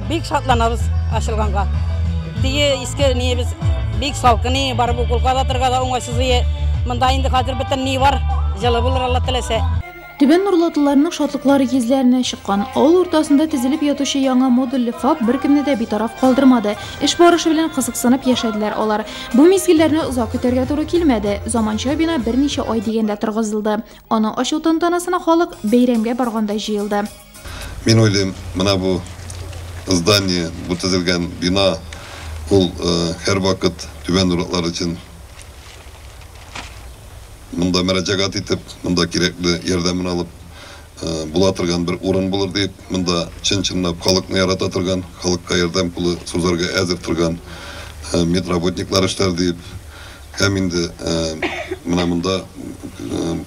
Бик шатланабыз ачылганга. Теге иске ниебез бик салкын, барып укол кадатырга да уңайсыз. Монда инде хәзер бөтен ни бар, җылы булыр, Алла теләсә. Түбән Нурлатлыларның шатлыклары йөзләренә чыккан. Авыл уртасында төзелеп ятучы яңа модульле ФАП беркемне дә битараф калдырмады. Эш барышы белән кызыксынып яшәделәр алар. Бу мизгелләрне озак көтәргә туры килмәде. Заманча бина берничә ай дигәндә торгызылды. Аны ачу тантанасына халык бәйрәмгә баргандай җыелды. Мин уйлыйм, менә бу здание, бу төзелгән бина ул һәрвакыт Түбән Нурлатлар өчен монда мөрәҗәгать итеп, монда кирәкле ярдәмен алып була торган бер урын булыр дип, монда чын-чынлап халыкны ярата торган, халыкка ярдәм кулы сузарга әзер торган медработниклар эшләр дип, һәм инде менә монда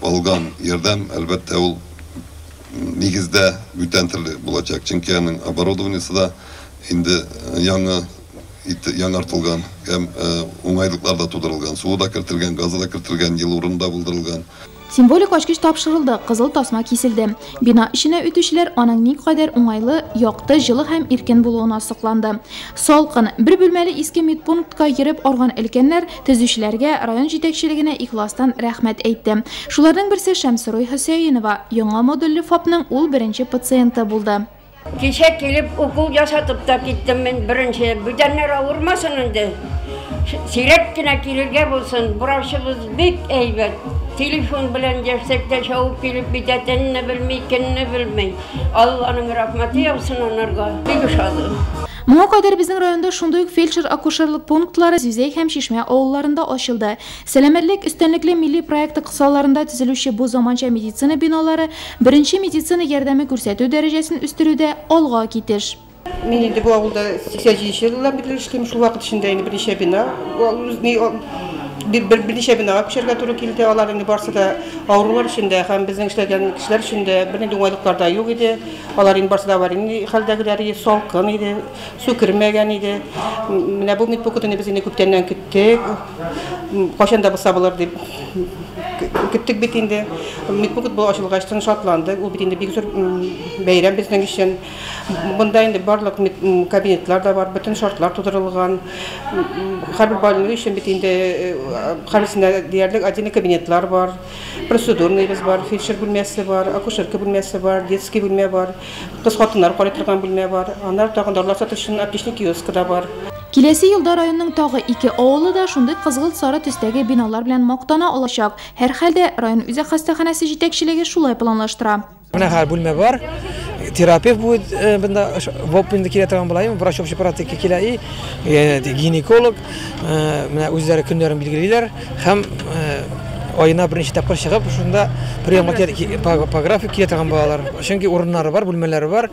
алган ярдәм, әлбәттә, ул нигездә бүтән төрле булачак, чөнки аның оборудованиесе да инде яңа яңартылган һәм уңайлыклар да тудырылган, суы да кертелгән, газы да кертелгән, җылы урын да булдырылган. Символик ачкыч тапшырылды, кызыл тасма киселде. Бина эченә үтүчеләр аның никадәр уңайлы, якты, җылы һәм иркен булуына сокланды. Салкын, бер бүлмәле иске медпунктка йөреп арган өлкәннәр төзүчеләргә, район җитәкчелегенә ихластан рәхмәт әйтте. Шуларның берсе Шәмсеруй Хөсәенова, яңа модульле ФАПның ул беренче пациенты булды. Кичә килеп укол ясатып та киттем мин беренче. Бүтәннәр авырмасын инде. Сирәк кенә килергә булсын. Врачыбыз бик әйбәт. Телефон белән дәшсәк тә чабып килеп китә, төнне белми, көнне белми. Алланың рәхмәте яусын анарга. Бик ошады. Моңа кадәр безнең районда шундый ук фельдшер-акушерлык пунктлары Зюзәй һәм Чишмә авылларында ачылды. Сәламәтлек өстенлекле милли проекты кысаларында төзелүче бу заманча медицина биналары беренче медицина ярдәме күрсәтү дәрәҗәсен үстерүдә алга китеш. Мин инде бу авылда 87 елдан бирле эшлим. Шул вакыт эчендә инде берничә бина, берничә бинага күчәргә туры килде. Алар инде барысы да авырулар өчен дә һәм безнең эшләгән кешеләр өчен дә бернинди уңайлыклар да юк иде. Алар инде барысы да аварийный хәлдәгеләр иде, салкын иде, су кермәгән иде. Менә бу медпунктны без инде күптәннән көттек. Кайчан да булса булыр дип көттек бит инде. Медпункт бу ачылгачтан шатландык. Ул бит инде бик зур бәйрәм безнең өчен. Монда инде барлык кабинетлар да бар, бөтен шартлар тудырылган. Һәрбер больной өчен бит инде һәрберсендә диярлек отдельный кабинетлар бар. Процедурныйбыз бар, фельдшер бүлмәсе бар, акушерка бүлмәсе бар, детский бүлмә бар, кыз хатыннар карый торган бүлмә бар. Аннары тагын дарулар сату өчен аптечный киоскы да бар. Киләсе елда районның тагы ике авылы да шундый кызгылт сары төстәге биналар белән мактана алачак. Һәрхәлдә район үзәк хастаханәсе җитәкчелеге шулай планлаштыра. Менә хәзер бүлмә бар. Терапевт будет бында ВОП инде килә торган була, врач общей практики килә и гинеколог, менә үзләре көннәрен билгелиләр һәм аена берничә тапкыр чыгып, шунда приемга по график килә торган булалар. Чөнки урыннары бар, бүлмәләре бар.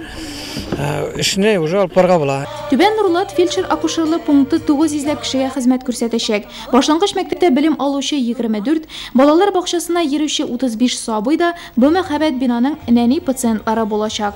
Эшне уже алып барырга була. Түбән Нурлат фельдшер-акушерлык пункты 900 ләп кешегә хезмәт күрсәтәчәк. Башлангыч мәктәптә белем алучы 24, балалар бакчасына йөрүче 35 сабый да бу мәһабәт бинаның нәни пациентлары булачак.